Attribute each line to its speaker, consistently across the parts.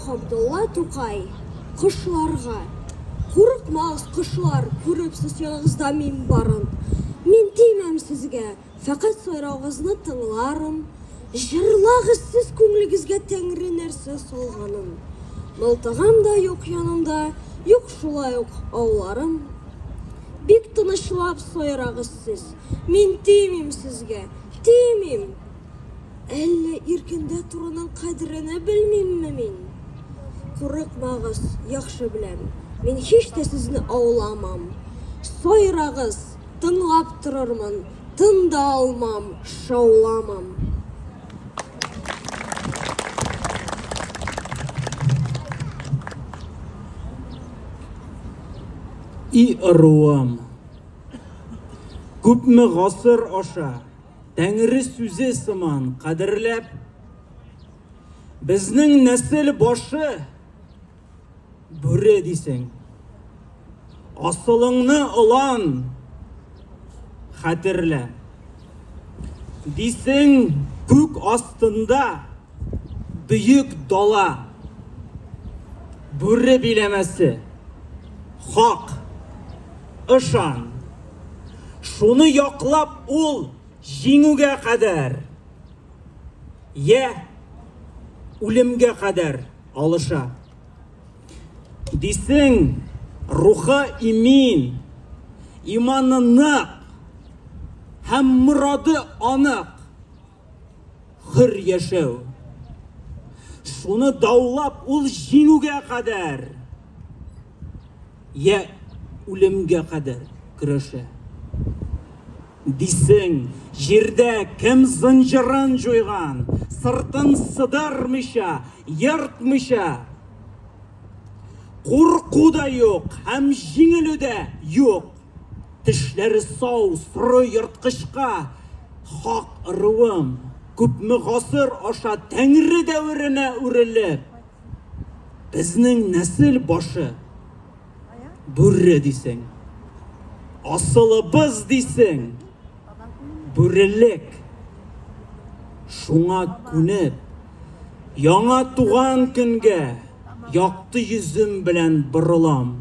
Speaker 1: Габдулла Тукай кошларга. Курыкмагыз, кошлар, күрепсез яныгызда мин барын. Мин тимәм сезгә, фәкать сайравыгызны тыңларым. Җырлагыз сез күңелегезгә Тәңре нәрсә салганын. Мылтыгым да юк янымда, юк шулай ук ауларым. Бик тынычлап сайрагыз сез, мин тимим сезгә, тимим! Әллә иркендә торуның кадерене белмимме мин? Курыкмагыз, яхшы беләм, мин һич тә сезне ауламам. Сайрагыз, тыңлап торырмын, тын да алмам, шауламам.
Speaker 2: И ыруым! Күпме гасыр аша Тәңре сүзе сыман кадерләп, безнең нәсел башы бүре дисең. Асылыңны олан хәтерлә. Дисең, күк астында бөек дала. Бүре биләмәсе. Хак. Ышан. Шуны яклап ул җиңүгә кадәр, йә үлемгә кадәр алыша. Дисең, рухы имин, иманы нык һәм морады анык. Хөр яшәү. Шуны даулап ул җиңүгә кадәр, йә үлемгә кадәр көрәшә. Дисең, җирдә кем зынҗырын җуйган, сыртын сыдырмыйча, ертмыйча, курку да юк һәм җиңелү дә юк. Тешләре сау, соры ерткычка хак ыруым, күпме гасыр аша Тәңре дәверенә үрелеп, безнең нәсел башы бүре дисең. Асылыбыз дисең, бүрелек. Шуңа күнеп, яңа туган көнгә якты йөзем белән борылам.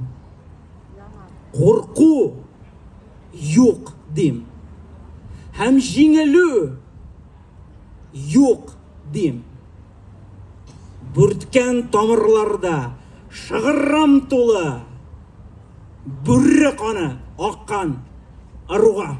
Speaker 2: Курку юк дим. Һәм җиңелү юк дим. Бүрткән тамырларда шыгрым тулы бүре каны аккан ыруга.